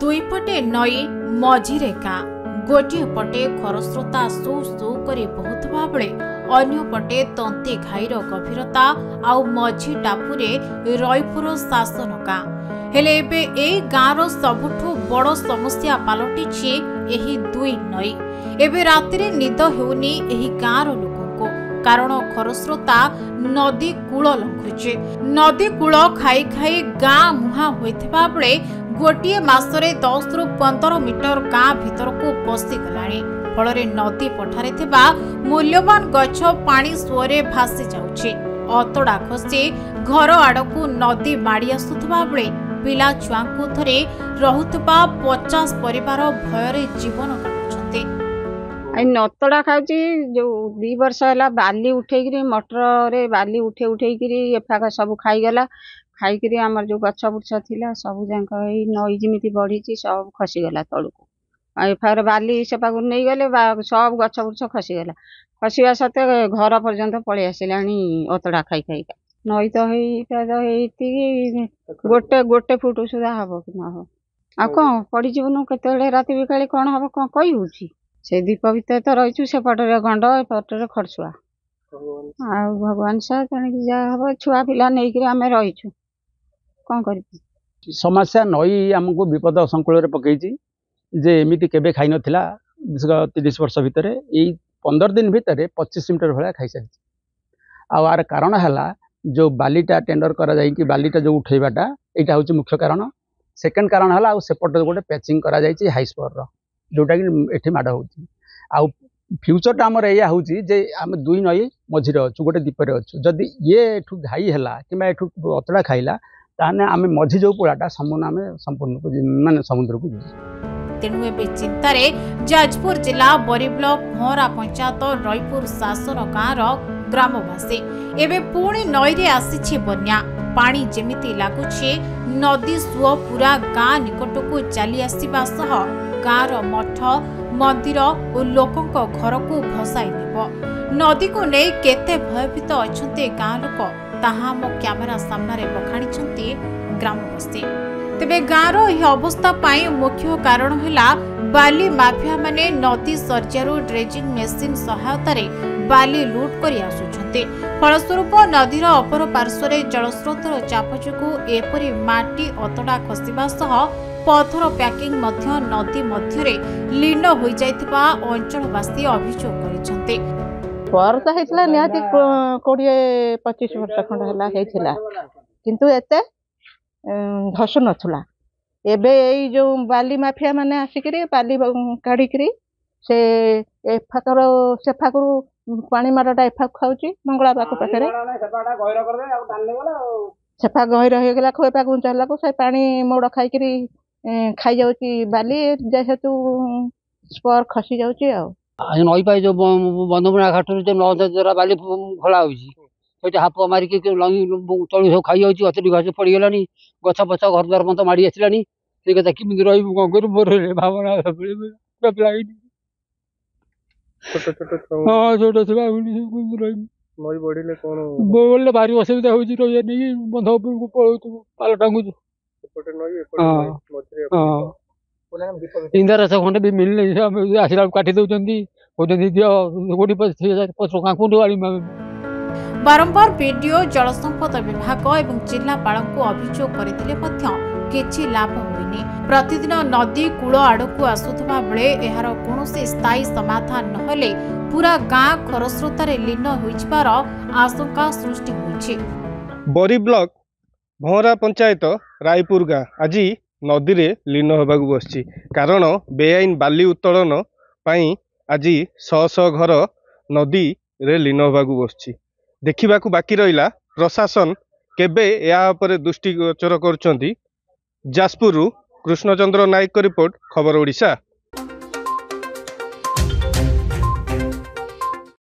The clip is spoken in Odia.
ଦୁଇପଟେ ନଈ, ମଝିରେ ଗାଁ। ଗୋଟିଏ ପଟେ ଖରସ୍ରୋତା ସୁ ସୁ କରି ବହୁଥିବା ବେଳେ ଅନ୍ୟପଟେ ତନ୍ତି ଘାଇର ଗଭୀରତା, ଆଉ ମଝି ଟାପୁରେ ରଇପୁର ଶାସନ ଗାଁ। ହେଲେ ଏବେ ଏଇ ଗାଁର ସବୁଠୁ ବଡ଼ ସମସ୍ୟା ପାଲଟିଛି ଏହି ଦୁଇ ନଈ। ଏବେ ରାତିରେ ନିଦ ହେଉନି ଏହି ଗାଁର ଲୋକଙ୍କୁ, କାରଣ ଖରସ୍ରୋତା ନଦୀ କୂଳ ଲଙ୍ଘୁଛି। ନଦୀ କୂଳ ଖାଇ ଖାଇ ଗାଁ ମୁହାଁ ହୋଇଥିବା ବେଳେ ଗୋଟିଏ ମାସରେ 10ରୁ 15 ମିଟର ଗାଁ ଭିତରକୁ ପଶିଗଲାଣି। ଫଳରେ ନଦୀ ପଠାରେ ଥିବା ମୂଲ୍ୟବାନ ଗଛ ପାଣି ସୁଅରେ ଭାସି ଯାଉଛି। ଅତଡ଼ା ଖସି ଘର ଆଡ଼କୁ ନଦୀ ମାଡ଼ି ଆସୁଥିବା ବେଳେ ପିଲା ଛୁଆଙ୍କୁ ଧରି ରହୁଥିବା 50 ପରିବାର ଭୟରେ ଜୀବନ କାଟୁଛନ୍ତି। ଏଇ ନତଡ଼ା ଖାଉଛି। ଯୋଉ 2 ବର୍ଷ ହେଲା ବାଲି ଉଠେଇକିରି, ମଟରରେ ବାଲି ଉଠେଇ ଉଠେଇକିରି ଏଫାକ ସବୁ ଖାଇଗଲା। ଖାଇକିରି ଆମର ଯୋଉ ଗଛ ବୁର୍ଛ ଥିଲା ସବୁ ଯାକ, ଏଇ ନଈ ଯେମିତି ବଢିଛି, ସବୁ ଖସିଗଲା ତଳକୁ। ଆଉ ଏଫାକରେ ବାଲି ସେପାଖକୁ ନେଇଗଲେ, ସବୁ ଗଛ ବୁର୍ଛ ଖସିଗଲା। ଖସିବା ସତ୍ତ୍ୱେ ଘର ପର୍ଯ୍ୟନ୍ତ ପଳେଇ ଆସିଲାଣି ଅତଡ଼ା ଖାଇ ଖାଇକା। ନଈ ତ ହେଇଟା ତ ଏଇତିକି ଗୋଟେ ଗୋଟେ ଫୁଟ ସୁଦ୍ଧା ହବ କି ନ ହବ। ଆଉ କଣ ପଡ଼ିଯିବୁନୁ କେତେବେଳେ, ରାତି ବିକାଳି କଣ ହବ କଣ କହି ହଉଛି? ସେ ଦ୍ୱୀପ ଭିତରେ ତ ରହିଛୁ, ସେପଟରେ ଗଣ୍ଡ, ଏପଟରେ ଖରସୁଆ। ଆଉ ଭଗବାନ ସାହା, ତେଣିକି ଯାହା ହବ। ଛୁଆ ପିଲା ନେଇକିରି ଆମେ ରହିଛୁ, କଣ କରିବୁ? ସମସ୍ୟା ନଈ ଆମକୁ ବିପଦ ସଂକୁଳରେ ପକେଇଛି ଯେ ଏମିତି କେବେ ଖାଇନଥିଲା 30 ବର୍ଷ ଭିତରେ। ଏଇ 15 ଦିନ ଭିତରେ 25 ମିଟର ଭଳିଆ ଖାଇସାରିଛି। ଆଉ ଆର କାରଣ ହେଲା ଯେଉଁ ବାଲିଟା ଟେଣ୍ଡର କରାଯାଇକି ବାଲିଟା ଯେଉଁ ଉଠେଇବାଟା, ଏଇଟା ହେଉଛି ମୁଖ୍ୟ କାରଣ। ସେକେଣ୍ଡ କାରଣ ହେଲା ଆଉ ସେପଟେ ଗୋଟେ ପ୍ୟାଚିଂ କରାଯାଇଛି ହାଇସ୍ପରର, ଯେଉଁଟାକି ଏଠି ମାଡ଼ ହେଉଛି। ଆଉ ଫ୍ୟୁଚରଟା ଆମର ଏଇଆ ହେଉଛି ଯେ ଆମେ ଦୁଇ ନଈ ମଝିରେ ଅଛୁ, ଗୋଟେ ଦ୍ୱୀପରେ ଅଛୁ। ଯଦି ଇଏ ଏଠୁ ଘାଇ ହେଲା କିମ୍ବା ଏଠୁ ଅତଡ଼ା ଖାଇଲା, ତାହେଲେ ଆମେ ମଝି ଯେଉଁ ପୋଳାଟା ସମ୍ପୂର୍ଣ୍ଣ, ଆମେ ସମ୍ପୂର୍ଣ୍ଣକୁ ମାନେ ସମୁଦ୍ରକୁ ଯିବୁ। ତେଣୁ ଏବେ ଚିନ୍ତାରେ ଯାଜପୁର ଜିଲ୍ଲା ବରୀ ବ୍ଲକ ଭଅଁରା ପଞ୍ଚାୟତ ରଇପୁର ଶାସନ ଗାଁର ଗ୍ରାମବାସୀ। ଏବେ ପୁଣି ନଈରେ ଆସିଛି ବନ୍ୟା। ପାଣି ଯେମିତି ଲାଗୁଛି ନଦୀ ସୁଅ ପୁରା ଗାଁ ନିକଟକୁ ଚାଲି ଆସିବା ସହ ଗାଁର ମଠ, ମନ୍ଦିର ଓ ଲୋକଙ୍କ ଘରକୁ ଭସାଇ ନେବ। ନଦୀକୁ ନେଇ କେତେ ଭୟଭୀତ ଅଛନ୍ତି ଗାଁ ଲୋକ, ତାହା ଆମ କ୍ୟାମେରା ସାମ୍ନାରେ ବଖାଣିଛନ୍ତି ଗ୍ରାମବାସୀ। ତେବେ ଗାଁର ଏହି ଅବସ୍ଥା ପାଇଁ ମୁଖ୍ୟ କାରଣ ହେଲା ବାଲି ମାଫିଆମାନେ ନଦୀ ଶର୍ଯ୍ୟାରୁ ଡ୍ରେଜିଂ ମେସିନ୍ ସହାୟତାରେ ବାଲି ଲୁଟ୍ କରି ଆସୁଛନ୍ତି। ଫଳସ୍ୱରୂପ ନଦୀର ଅପର ପାର୍ଶ୍ୱରେ ଜଳସ୍ରୋତର ଚାପ ଯୋଗୁଁ ଏପରି ମାଟି ଅତଡ଼ା ଖସିବା ସହ ପଥର ପ୍ୟାକିଂ ମଧ୍ୟ ନଦୀ ମଧ୍ୟରେ ଲୀନ ହୋଇଯାଇଥିବା ଅଞ୍ଚଳବାସୀ ଅଭିଯୋଗ କରିଛନ୍ତି। ପର ତ ହେଇଥିଲା ନିହାତି 20 25 ବର୍ଷ ଖଣ୍ଡ ହେଲା ହେଇଥିଲା, କିନ୍ତୁ ଏତେ ଧସୁ ନଥିଲା। ଏବେ ଏଇ ଯୋଉ ବାଲି ମାଫିଆ ମାନେ ଆସିକିରି ବାଲି କାଢିକିରି ସେ ଏଫାକର ସେଫାକରୁ ପାଣି ମାଡ଼ଟା ଏଫାକ ଖାଉଛି। ମଙ୍ଗଳା ପାଖ ପାଖରେ ସେଫା ଗହିର ହେଇଗଲା, ଏଫା ଘୁଞ୍ଚ ହେଲାକୁ ସେ ପାଣି ମୋଡ଼ ଖାଇକିରି ଖାଇଯାଉଛି ବାଲି, ଯେହେତୁ ସ୍ପର ଖସି ଯାଉଛି। ଆଉ ନଈ ପାଇ ଯୋଉ ବନ୍ଧମୁଣା ଘାଟରୁ ଯୋଉ ନଦୀ ଦ୍ୱାରା ବାଲି ଖୋଳା ହଉଛି, ସେଇଠି ହାପ ମାରିକି ତଳୁ ସବୁ ଖାଇଯାଉଛି। ଅତଡ଼ି ଘାସ ପଡ଼ିଗଲାଣି, ଗଛ ଫଛ, ଘର ଦ୍ୱାର ପର୍ଯ୍ୟନ୍ତ ମାଡ଼ି ଆସିଲାଣି। ସେଇ କଥା କେମିତି ରହିବୁ, କଣ କରିବୁ, ମୋର ଭାବନା। ଛୋଟ ଛୋଟ, ହଁ, ଛୋଟ ଛୁଆ କେମିତି ରହିବୁ? ନଈ ବଢିଲେ କଣ ବଢିଲେ ଭାରି ଅସୁବିଧା ହଉଛି ରହିବା ନେଇକି। ବନ୍ଧ ଉପରକୁ ପଳଉଛୁ, ପାଲ ଟାଙ୍ଗୁଛୁ। ଏପଟେ ନଈ, ଏପଟେ ମଝିରେ। ହଁ, ଇନ୍ଦିରା ଖଣ୍ଡେ ବି ମିଳିନି। ଆମେ ଆସିଲା ବେଳକୁ କାଟି ଦଉଛନ୍ତି, କହୁଛନ୍ତି ଦିଅ 20 25 ହଜାର ଟଙ୍କା କୋଉଠୁ ଆଣିବୁ ଆମେ? ବାରମ୍ବାର ବିଡିଓ, ଜଳସମ୍ପଦ ବିଭାଗ ଏବଂ ଜିଲ୍ଲାପାଳଙ୍କୁ ଅଭିଯୋଗ କରିଥିଲେ ମଧ୍ୟ କିଛି ଲାଭ ହୋଇନି। ପ୍ରତିଦିନ ନଦୀ କୂଳ ଆଡ଼କୁ ଆସୁଥିବା ବେଳେ ଏହାର କୌଣସି ସ୍ଥାୟୀ ସମାଧାନ ନହେଲେ ପୁରା ଗାଁ ଖରସ୍ରୋତାରେ ଲୀନ ହୋଇଯିବାର ଆଶଙ୍କା ସୃଷ୍ଟି ହୋଇଛି। ବରୀ ବ୍ଲକ ଭଅଁରା ପଞ୍ଚାୟତ ରାୟପୁର ଗାଁ ଆଜି ନଦୀରେ ଲୀନ ହେବାକୁ ବସିଛି, କାରଣ ବେଆଇନ ବାଲି ଉତ୍ତୋଳନ ପାଇଁ ଆଜି ଶହ ଶହ ଘର ନଦୀରେ ଲୀନ ହେବାକୁ ବସିଛି। ଦେଖିବାକୁ ବାକି ରହିଲା ପ୍ରଶାସନ କେବେ ଏହା ଉପରେ ଦୃଷ୍ଟିଗୋଚର କରୁଛନ୍ତି। ଯାଜପୁରରୁ କୃଷ୍ଣଚନ୍ଦ୍ର ନାୟକଙ୍କ ରିପୋର୍ଟ, ଖବର ଓଡ଼ିଶା।